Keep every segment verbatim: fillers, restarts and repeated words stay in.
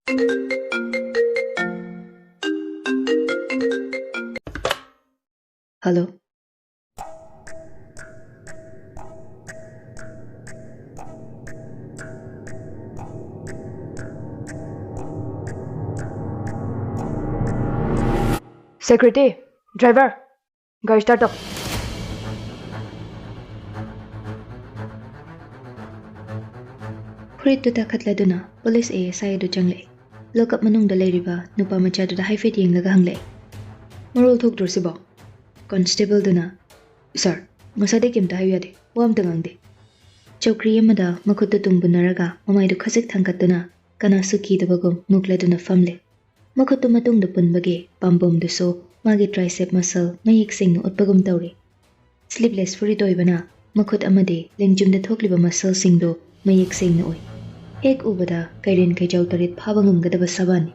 Hello. Security, driver, ꯒꯥꯔꯤ start ꯇꯧ꯫ ꯐꯨꯔꯤꯠꯇꯨ ꯇꯥꯈꯠꯂꯗꯨꯅ police A S ꯑꯥꯏ ꯑꯗꯨ ꯆꯪꯂꯛꯏ꯫ ꯂꯣꯀꯞ ꯃꯅꯨꯡꯗ ꯂꯩꯔꯤꯕ ꯅꯨꯄꯥ ꯃꯆꯥꯗꯨꯗ ꯍꯥꯏꯐꯦꯠ ꯌꯦꯡꯂꯒ ꯍꯪꯂꯛꯏ, "ꯃꯔꯣꯜ ꯊꯣꯛꯇ꯭ꯔꯣ ꯁꯤꯕꯣ?" ꯀꯣꯟꯁꯇꯦꯕꯜꯗꯨꯅ, "ꯁꯥꯔ, ꯉꯁꯥꯏꯗꯩ ꯀꯩꯝꯇ ꯍꯥꯏꯌꯨ ꯌꯥꯗꯦ, ꯋꯥ ꯑꯝꯇ ꯉꯥꯡꯗꯦ"꯫ ꯆꯧꯀ꯭ꯔꯤ ꯑꯃꯗ ꯃꯈꯨꯠꯇꯨ ꯇꯨꯡꯕꯨꯟꯅꯔꯒ ꯃꯃꯥꯏꯗꯨ ꯈꯖꯤꯛ ꯊꯥꯡꯒꯠꯇꯨꯅ ꯀꯅꯥꯁꯨ ꯀꯤꯗꯕꯒꯨꯝ ꯃꯨꯛꯂꯗꯨꯅ ꯐꯝꯂꯦ꯫ ꯃꯈꯨꯠꯇꯨ ꯃꯇꯨꯡꯗ ꯄꯨꯟꯕꯒꯤ ꯄꯥꯝꯕꯣꯝꯗꯨꯁꯨ ꯃꯥꯒꯤ tricep muscle ꯃꯌꯦꯛ ꯁꯦꯡꯅ ꯎꯠꯄꯒꯨꯝ ꯇꯧꯔꯤ꯫ Sleeveless ꯐꯨꯔꯤꯠ ꯑꯣꯏꯕꯅ ꯃꯈꯨꯠ ꯑꯃꯗꯤ ꯂꯦꯡꯖꯨꯝꯗ ꯊꯣꯛꯂꯤꯕ muscleꯁꯤꯡꯗꯨ ꯃꯌꯦꯛ ꯁꯦꯡꯅ ꯎꯏ꯫ ꯍꯦꯛ ꯎꯕꯗ ꯀꯩꯔꯦꯟ ꯀꯩꯖꯧ ꯇꯔꯦꯠ ꯐꯥꯕ ꯉꯝꯒꯗꯕ ꯁꯥꯕꯥꯟꯅꯤ꯫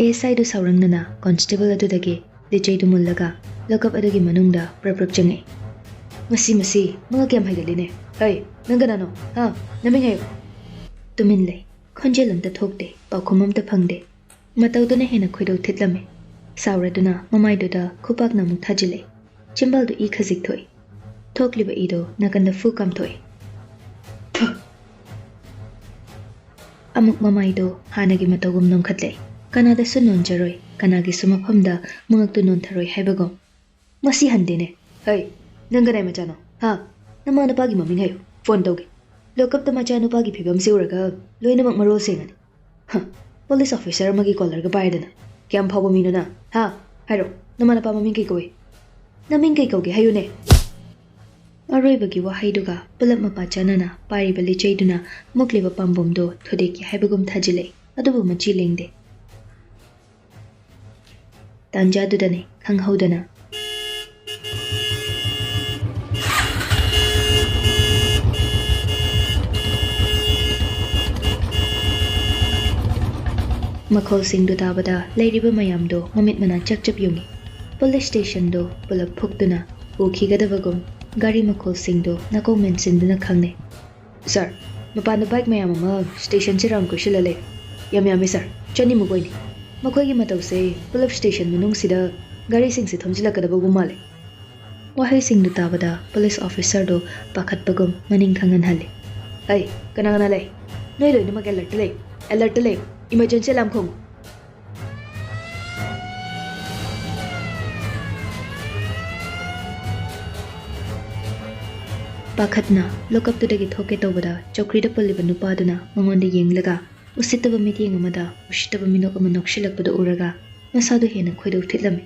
ꯑꯦ ꯑꯦꯁ ꯑꯥꯏꯗꯨ ꯁꯥꯎꯔꯪꯅꯅ ꯀꯣꯟꯁꯇꯦꯕꯜ ꯑꯗꯨꯗꯒꯤ ꯂꯤꯆꯩꯗꯨ ꯃꯨꯜꯂꯒ ꯂꯣꯀꯞ ꯑꯗꯨꯒꯤ ꯃꯅꯨꯡꯗ ꯄ꯭ꯔꯞ ꯄ꯭ꯔꯞ ꯆꯪꯉꯛꯏ꯫ "ꯃꯁꯤ, ꯃꯁꯤ ꯃꯉꯛ ꯌꯥꯝ ꯍꯥꯏꯒꯠꯂꯤꯅꯦ꯫ ꯍꯩ, ꯅꯪ ꯀꯅꯥꯅꯣ? ꯍꯥ? ꯅꯃꯤꯡ ꯍꯥꯏꯌꯨ"꯫ ꯇꯨꯃꯤꯟ ꯂꯩ꯫ ꯈꯣꯟꯖꯦꯜ ꯑꯝꯇ ꯊꯣꯛꯇꯦ, ꯄꯥꯎꯈꯨꯝ ꯑꯝꯇ ꯐꯪꯗꯦ꯫ ꯃꯇꯧꯗꯨꯅ ꯍꯦꯟꯅ ꯈꯣꯏꯗꯧ ꯊꯤꯠꯂꯝꯃꯤ꯫ ꯁꯥꯎꯔꯗꯨꯅ ꯃꯃꯥꯏꯗꯨꯗ ꯈꯨꯄꯥꯛꯅ ꯑꯃꯨꯛ ꯊꯥꯖꯤꯜꯂꯦ꯫ ꯆꯤꯝꯕꯥꯜꯗꯨ ꯏ ꯈꯖꯤꯛ ꯊꯣꯛꯏ꯫ ꯊꯣꯛꯂꯤꯕ ꯏꯗꯨ ꯅꯥꯀꯟꯗ ꯐꯨ ꯀꯥꯝꯊꯣꯛꯏ꯫ ꯑꯃꯨꯛ ꯃꯃꯥꯏꯗꯨ ꯍꯥꯟꯅꯒꯤ ꯃꯇꯧꯒꯨꯝ ꯅꯣꯟꯈꯠꯂꯦ꯫ ꯀꯅꯥꯗꯁꯨ ꯅꯣꯟꯖꯔꯣꯏ, ꯀꯅꯥꯒꯤꯁꯨ ꯃꯐꯝꯗ ꯃꯉꯛꯇꯨ ꯅꯣꯟꯊꯔꯣꯏ ꯍꯥꯏꯕꯒꯨꯝ꯫ "ꯃꯁꯤ ꯍꯟꯗꯦꯅꯦ꯫ ꯍꯩ, ꯅꯪ ꯀꯅꯥꯏ ꯃꯆꯥꯅꯣ? ꯍꯥ? ꯅꯃꯥ ꯅꯄꯥꯒꯤ ꯃꯃꯤꯡ ꯍꯥꯏꯌꯨ꯫ ꯐꯣꯟ ꯇꯧꯒꯦ꯫ ꯂꯣꯀꯞꯇ ꯃꯆꯥꯅꯨꯄꯥꯒꯤ ꯐꯤꯕꯝꯁꯤ ꯎꯔꯒ ꯂꯣꯏꯅꯃꯛ ꯃꯔꯣꯜ ꯁꯦꯡꯉꯅꯤ꯫ ꯍ, ꯄꯨꯂꯤꯁ ꯑꯣꯐꯤꯁꯔ ꯑꯃꯒꯤ ꯀꯣꯂꯔꯒ ꯄꯥꯏꯗꯅ꯫ ꯀꯌꯥꯝ ꯐꯥꯎꯕ ꯃꯤꯅꯣ ꯅꯪ? ꯍꯥ? ꯍꯥꯏꯔꯣ, ꯅꯃꯥ ꯅꯄꯥ ꯃꯃꯤꯡ ꯀꯩ ꯀꯧꯏ? ꯅꯃꯤꯡ ꯀꯩ ꯀꯧꯒꯦ ꯍꯥꯏꯌꯨꯅꯦ"꯫ ꯑꯔꯣꯏꯕꯒꯤ ꯋꯥꯍꯩꯗꯨꯒ ꯄꯨꯂꯞ ꯃꯄꯥ ꯆꯥꯟꯅꯅ ꯄꯥꯏꯔꯤꯕ ꯂꯤꯆꯩꯗꯨꯅ ꯃꯨꯛꯂꯤꯕ ꯄꯥꯝꯕꯣꯝꯗꯣ ꯊꯨꯗꯦꯛꯀꯦ ꯍꯥꯏꯕꯒꯨꯝ ꯊꯥꯖꯤꯜꯂꯛꯏ꯫ ꯑꯗꯨꯕꯨ ꯃꯆꯤ ꯂꯦꯡꯗꯦ꯫ ꯇꯥꯟꯖꯥꯗꯨꯗꯅꯤ ꯈꯪꯍꯧꯗꯅ ꯃꯈꯣꯜꯁꯤꯡꯗꯨ ꯇꯥꯕꯗ ꯂꯩꯔꯤꯕ ꯃꯌꯥꯝꯗꯣ ꯃꯃꯤꯠ ꯃꯅꯥ ꯆꯞ ꯆꯞ ꯌꯨꯡꯏ꯫ ꯄꯨꯂꯤꯁ ꯁ꯭ꯇꯦꯁꯟꯗꯣ ꯄꯨꯂꯞ ꯐꯨꯛꯇꯨꯅ ꯎꯈꯤꯒꯗꯕꯒꯨꯝ ꯒꯥꯔꯤ ꯃꯈꯣꯜꯁꯤꯡꯗꯣ ꯅꯥꯀꯣꯡ ꯃꯦꯟꯁꯤꯟꯗꯨꯅ ꯈꯪꯅꯩ꯫ "ꯁꯥꯔ, ꯃꯄꯥꯟꯗ ꯕꯥꯏꯛ ꯃꯌꯥꯝ ꯑꯃ ꯁ꯭ꯇꯦꯁꯟꯁꯤ ꯔꯥꯎꯟ ꯀꯣꯏꯁꯤꯜꯂ ꯂꯩꯔꯦ꯫ ꯌꯥꯝ ꯌꯥꯝꯃꯤ ꯁꯥꯔ, ꯆꯅꯤꯃꯨꯛ ꯑꯣꯏꯅꯤ꯫ ꯃꯈꯣꯏꯒꯤ ꯃꯇꯧꯁꯦ ꯄꯨꯂꯞ ꯁ꯭ꯇꯦꯁꯟ ꯃꯅꯨꯡꯁꯤꯗ ꯒꯥꯔꯤꯁꯤꯡꯁꯦ ꯊꯣꯝꯖꯤꯜꯂꯛꯀꯗꯕꯒꯨꯝ ꯃꯥꯜꯂꯦ꯫ ꯋꯥꯍꯩꯁꯤꯡꯗꯨ ꯇꯥꯕꯗ ꯄꯨꯂꯤꯁ ꯑꯣꯐꯤꯁꯔꯗꯨ ꯄꯥꯈꯠꯄꯒꯨꯝ ꯃꯅꯤꯡ ꯈꯪꯍꯟꯍꯜꯂꯤ꯫ "ꯍꯩ, ꯀꯅꯥ ꯀꯅꯥ ꯂꯩ? ꯅꯣꯏ ꯂꯣꯏꯅꯃꯛ ꯑꯦꯂꯔꯠꯇ ꯂꯩ, ꯑꯦꯂꯔꯠꯇ ꯂꯩ꯫ Emergency alarm ꯈꯣꯡꯉꯨ!" ꯄꯥꯈꯠꯅ ꯂꯣꯀꯞꯇꯨꯗꯒꯤ ꯊꯣꯛꯀꯦ ꯇꯧꯕꯗ ꯆꯧꯀ꯭ꯔꯤꯗ ꯄꯨꯜꯂꯤꯕ ꯅꯨꯄꯥꯗꯨꯅ ꯃꯉꯣꯟꯗ ꯌꯦꯡꯂꯒ ꯎꯁꯤꯠꯇꯕ ꯃꯤꯠꯌꯦꯡ ꯑꯃꯗ ꯎꯁꯤꯠꯇꯕ ꯃꯤꯅꯣꯛ ꯑꯃ ꯅꯣꯛꯁꯤꯜꯂꯛꯄꯗꯨ ꯎꯔꯒ ꯃꯁꯥꯗꯨ ꯍꯦꯟꯅ ꯈꯣꯏꯗꯧ ꯊꯤꯠꯂꯝꯃꯤ꯫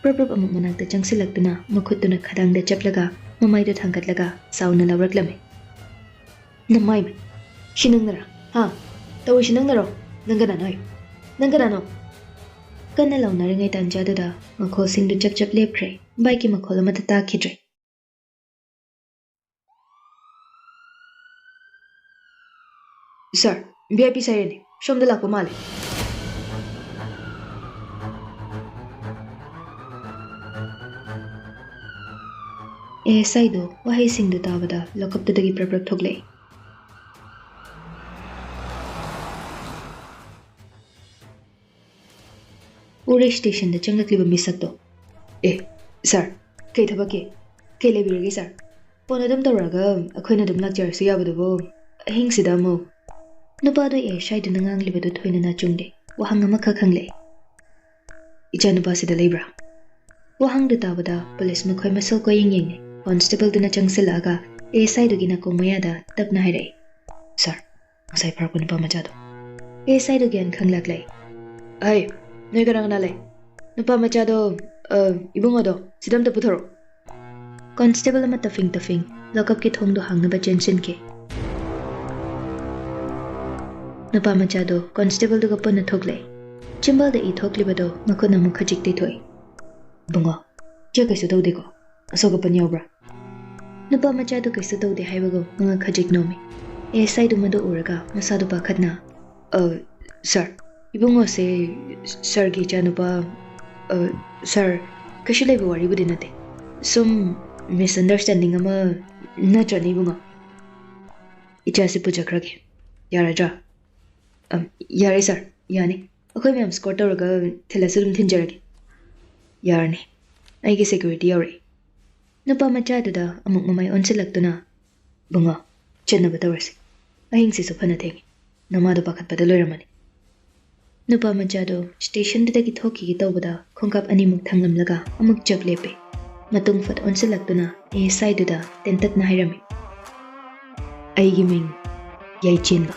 ꯄ꯭ꯔꯞ ꯄ꯭ꯔꯞ ꯑꯃꯨꯛ ꯃꯅꯥꯛꯇ ꯆꯪꯁꯤꯜꯂꯛꯇꯨꯅ ꯃꯈꯨꯠꯇꯨꯅ ꯈꯗꯥꯡꯗ ꯆꯞꯂꯒ ꯃꯃꯥꯏꯗꯨ ꯊꯥꯡꯒꯠꯂꯒ ꯆꯥꯎꯅ ꯂꯥꯎꯔꯛꯂꯝꯃꯤ꯫ "ꯅꯃꯥꯏꯃꯠ! ꯁꯤ ꯅꯪꯅꯔꯥ? ꯍꯥ? ꯇꯧꯔꯤꯁꯤ ꯅꯪꯅꯔꯣ? ꯅꯪ ꯀꯅꯥꯅꯣ ꯍꯥꯏꯌꯨ? ꯅꯪ ꯀꯅꯥꯅꯣ?" ꯀꯟꯅ ꯂꯥꯎꯅꯔꯤꯉꯩ ꯇꯥꯟꯖꯥꯗꯨꯗ ꯃꯈꯣꯜꯁꯤꯡꯗꯨ ꯆꯞ ꯆꯞ ꯂꯦꯞꯈ꯭ꯔꯦ꯫ ꯕꯥꯏꯛꯀꯤ ꯃꯈꯣꯜ ꯑꯃꯠꯇ ꯇꯥꯈꯤꯗ꯭ꯔꯦ꯫ "ꯁꯥꯔ, ꯚꯤ ꯑꯥꯏ ꯄꯤ ꯁꯥꯏꯔꯦꯟꯅꯤ, ꯁꯣꯝꯗ ꯂꯥꯛꯄ ꯃꯥꯜꯂꯦ꯫" ꯑꯦ ꯑꯦꯁ ꯑꯥꯏꯗꯨ ꯋꯥꯍꯩꯁꯤꯡꯗꯨ ꯇꯥꯕꯗ ꯂꯣꯀꯞꯇꯨꯗꯒꯤ ꯄ꯭ꯔꯞ ꯄ꯭ꯔꯞ ꯊꯣꯛꯂꯛꯏ꯫ ꯎꯔꯦ ꯁ꯭ꯇꯦꯁꯟꯗ ꯆꯪꯂꯛꯂꯤꯕ ꯃꯤꯁꯛꯇꯣ꯫ "ꯑꯦ, ꯁꯥꯔ, ꯀꯩ ꯊꯕꯛꯀꯤ? ꯀꯩ ꯂꯩꯕꯤꯔꯒꯦ, ꯁꯥꯔ? ꯐꯣꯟ ꯑꯗꯨꯝ ꯇꯧꯔꯛꯑꯒ ꯑꯩꯈꯣꯏꯅ ꯑꯗꯨꯝ ꯂꯥꯛꯆꯔꯁꯨ ꯌꯥꯕꯗꯨꯕꯨ, ꯑꯍꯤꯡꯁꯤꯗ ꯑꯃꯨꯛ?" ꯅꯨꯄꯥꯗꯣ ꯑꯦ ꯑꯦꯁ ꯑꯥꯏꯗꯨꯅ ꯉꯥꯡꯂꯤꯕꯗꯨ ꯊꯣꯏꯅ ꯅꯥꯆꯨꯡꯗꯦ꯫ ꯋꯥꯍꯪ ꯑꯃꯈꯛ ꯍꯪꯂꯛꯏ꯫ "ꯏꯆꯥꯅꯨꯄꯥꯁꯤꯗ ꯂꯩꯕ꯭ꯔꯥ?" ꯋꯥꯍꯪꯗꯨ ꯇꯥꯕꯗ ꯄꯨꯂꯤꯁ ꯃꯈꯣꯏ ꯃꯁꯦꯜ ꯀꯣꯏꯌꯦꯡ ꯌꯦꯡꯅꯩ꯫ ꯀꯣꯟꯁꯇꯦꯕꯜꯗꯨꯅ ꯆꯪꯁꯤꯜꯂꯛꯑꯒ ꯑꯦ ꯑꯦꯁ ꯑꯥꯏꯗꯨꯒꯤ ꯅꯥꯀꯣꯡ ꯃꯌꯥꯗ ꯇꯞꯅ ꯍꯥꯏꯔꯛꯏ, "ꯁꯥꯔ, ꯉꯁꯥꯏ ꯐꯥꯔꯛꯄ ꯅꯨꯄꯥ ꯃꯆꯥꯗꯣ꯫" ꯑꯦ ꯑꯦꯁ ꯑꯥꯏꯗꯨ ꯒ꯭ꯌꯥꯟ ꯈꯪꯂꯛꯂꯦ꯫ "ꯑꯩ, ꯅꯣꯏ ꯀꯅꯥ ꯀꯅꯥ ꯂꯩ? ꯅꯨꯄꯥ ꯃꯆꯥꯗꯣ, ꯑ, ꯏꯕꯨꯡꯉꯣꯗꯣ ꯁꯤꯗ ꯑꯝꯇ ꯄꯨꯊꯣꯔꯛꯑꯣ꯫" ꯀꯣꯟꯁꯇꯦꯕꯜ ꯑꯃ ꯇꯐꯤꯡ ꯇꯐꯤꯡ ꯂꯣꯀꯞꯀꯤ ꯊꯣꯡꯗꯨ ꯍꯥꯡꯅꯕ ꯆꯦꯟꯁꯤꯟꯈꯤ꯫ ꯅꯨꯄꯥ ꯃꯆꯥꯗꯣ ꯀꯣꯟꯁꯇꯦꯕꯜꯗꯨꯒ ꯄꯨꯟꯅ ꯊꯣꯛꯂꯛꯏ꯫ ꯆꯤꯝꯕꯥꯜꯗ ꯏ ꯊꯣꯛꯂꯤꯕꯗꯣ ꯃꯈꯨꯠꯅ ꯑꯃꯨꯛ ꯈꯖꯤꯛ ꯇꯩꯊꯣꯛꯏ꯫ "ꯏꯕꯨꯡꯉꯣ, ꯏꯆꯥ ꯀꯩꯁꯨ ꯇꯧꯗꯦꯀꯣ? ꯑꯁꯣꯛ ꯑꯄꯟ ꯌꯥꯎꯕ꯭ꯔꯥ?" ꯅꯨꯄꯥ ꯃꯆꯥꯗꯨ ꯀꯩꯁꯨ ꯇꯧꯗꯦ ꯍꯥꯏꯕꯒꯨꯝ ꯃꯉꯛ ꯈꯖꯤꯛ ꯅꯣꯝꯃꯤ꯫ ꯑꯦ ꯑꯦꯁ ꯑꯥꯏꯗꯨ ꯃꯗꯨ ꯎꯔꯒ ꯃꯁꯥꯗꯨ ꯄꯥꯈꯠꯅ, "ꯑ, ꯁꯥꯔ, ꯏꯕꯨꯡꯉꯣꯁꯦ ꯁꯥꯔꯒꯤ ꯏꯆꯥꯅꯨꯄꯥ, ꯑ, ꯁꯥꯔ, ꯀꯩꯁꯨ ꯂꯩꯕ ꯋꯥꯔꯤꯕꯨꯗꯤ ꯅꯠꯇꯦ꯫ ꯁꯨꯝ ꯃꯤꯁꯑꯟꯗꯔꯁ꯭ꯇꯦꯟꯗꯤꯡ ꯑꯃ ꯅꯠꯇ꯭ꯔꯅꯦ, ꯏꯕꯨꯡꯉꯣ? ꯏꯆꯥꯁꯤ ꯄꯨꯖꯈ꯭ꯔꯒꯦ, ꯌꯥꯔꯗ꯭ꯔꯥ?" ꯑꯝ, ꯌꯥꯔꯦ ꯁꯥꯔ, ꯌꯥꯅꯤ꯫ ꯑꯩꯈꯣꯏ ꯃꯌꯥꯝ ꯁ꯭ꯀꯣꯔꯠ ꯇꯧꯔꯒ ꯊꯤꯜꯂꯁꯨ ꯑꯗꯨꯝ ꯊꯤꯟꯖꯔꯒꯦ꯫ ꯌꯥꯔꯅꯤ꯫ ꯑꯩꯒꯤ ꯁꯦꯀ꯭ꯌꯨꯔꯤꯇꯤ ꯌꯧꯔꯛꯏ꯫ ꯅꯨꯄꯥ ꯃꯆꯥꯗꯨꯗ ꯑꯃꯨꯛ ꯃꯃꯥꯏ ꯑꯣꯟꯁꯤꯜꯂꯛꯇꯨꯅ, "ꯕꯨꯡꯉꯣ, ꯆꯠꯅꯕ ꯇꯧꯔꯁꯤ꯫ ꯑꯍꯤꯡꯁꯤꯁꯨ ꯐꯅ ꯊꯦꯡꯉꯤ꯫ ꯅꯃꯥꯗꯣ ꯄꯥꯈꯠꯄꯗ ꯂꯣꯏꯔꯝꯃꯅꯤ꯫" ꯅꯨꯄꯥ ꯃꯆꯥꯗꯣ ꯁ꯭ꯇꯦꯁꯟꯗꯨꯗꯒꯤ ꯊꯣꯛꯈꯤꯒꯦ ꯇꯧꯕꯗ ꯈꯣꯡꯀꯥꯞ ꯑꯅꯤꯃꯨꯛ ꯊꯥꯡꯂꯝꯂꯒ ꯑꯃꯨꯛ ꯆꯞ ꯂꯦꯞꯄꯦ꯫ ꯃꯇꯨꯡ ꯐꯠ ꯑꯣꯟꯁꯤꯜꯂꯛꯇꯨꯅ ꯑꯦ ꯑꯦꯁ ꯑꯥꯏꯗꯨꯗ ꯇꯦꯟꯇꯛꯅ ꯍꯥꯏꯔꯝꯃꯤ, "ꯑꯩꯒꯤ ꯃꯤꯡ ꯌꯥꯏꯆꯦꯟꯕ꯫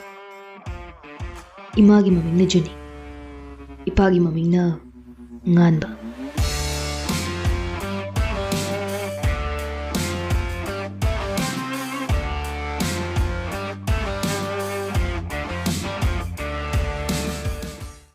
ꯏꯃꯥꯒꯤ ꯃꯃꯤꯡꯅ ꯖꯨꯅꯤ꯫ ꯏꯄꯥꯒꯤ ꯃꯃꯤꯡꯅ ꯉꯥꯟꯕ꯫"